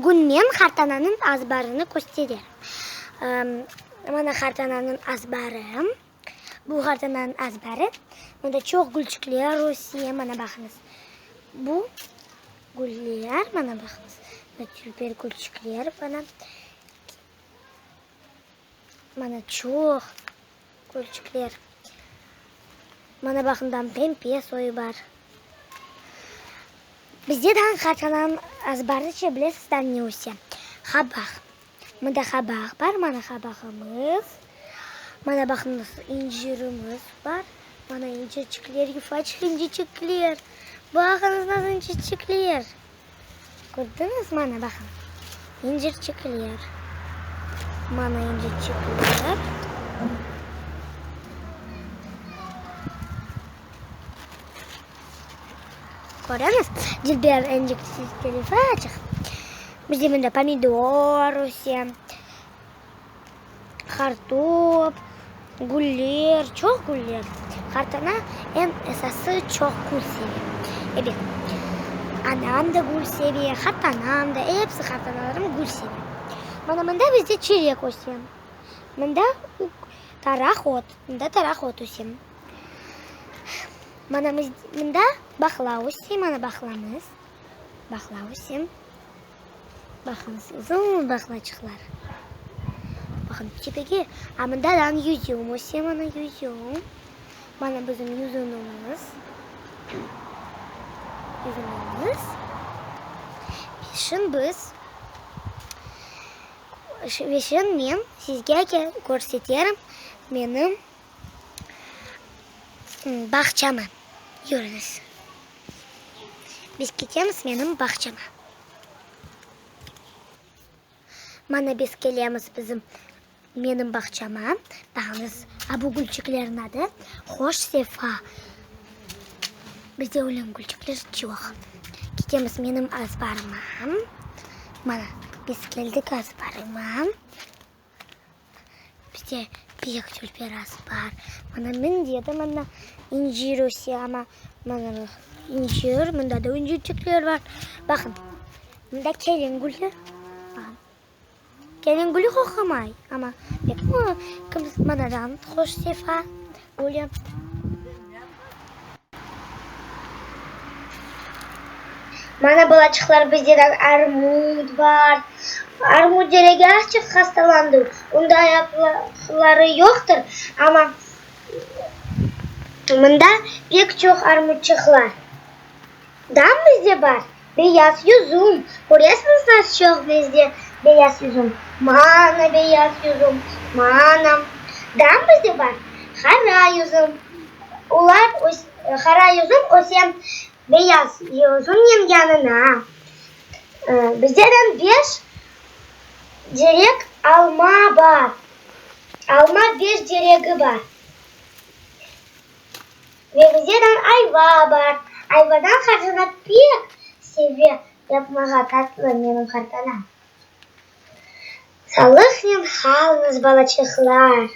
Bugün men qartananıñ azbarını köstererim. Mana qartananıñ azbarı. Bu qartananıñ azbarı. Mında çoq gülçikler öse. Mana baqıñız. Bu güller, mana baqıñız. Dülber gülçikler mana. Mana çoq gülçikler. Mana baqın, pempe soyu bar. Bizde daa qartananıñ azbarı içe bilesiz daa ne öse? Qabaq. Mında qabaq bar, mana qabağımız. Mana baqıñız, incirimiz bar. Mana incirçikler, yufaçıq incirçikler. Baqıñız, nasıl incirçikler. Kördiñiz, mana baqıñ, incirçikler. Mana incirçikler. Köremiz, dülber incirçikler ufacıq. Bizde mında pomidor öse, qartop, güller, çoq güller. Qartana eñ esası çoq gül seve. Ebet, anam da gül seve, qartanam da, episi qartanalarım gül seve. Mana mında bizde çilek öse. Mında taraq ot, mında taraq ot öse. Mana mında baqla öse, mana baqlamız, baqla öse. Baqıñız, uzun baqlaçıqlar. Baqın, tepege, a mında da yüzüm öse, mana yüzüm. Mana bizim yüzümimiz. Yüzümimiz. Şimdi biz, ve şimdi men sizge körseterim menim bağçamı. Yürüñiz. Biz ketemiz menim bağçama. Mana biz kelemiz bizim menim bağçama. Baqıñız, a bu gülçiklerniñ adı Hoş sefa. Bizde öyle gülçikler çoq. Ketemiz menim azbarıma. Mana biz keldik azbarıma. Bizde pek dülber azbar. Mana mende de mında incir öse, amma mana incir, mında da incirçikler bar. Baqın, mında kelin gülü. Baqın, kelin gülü qoqamay, amma pek manadan hoş sefa gülü. Mana, balaçıqlar, bizde de armut bar. Armut teregi azçıq hastalandı, onda yapraqları yoqtır, amma mında pek çoq armutçıqlar. Dam bizde bar beyaz yüzüm. Köresiñiz, nasıl çoq bizde beyaz yüzüm. Mana beyaz yüzüm, mana. Dam bizde bar qara yüzüm. Olar qara yüzüm öse beyaz yüzümnen yanına. Bizlerden beş terek alma bar. Alma beş teregi bar. Ve bizlerden ayva bar. Ayvadan qartana pek seve yapmağa tatlı menim qartanam. Sağlıqnen qalıñız, balaçıqlar!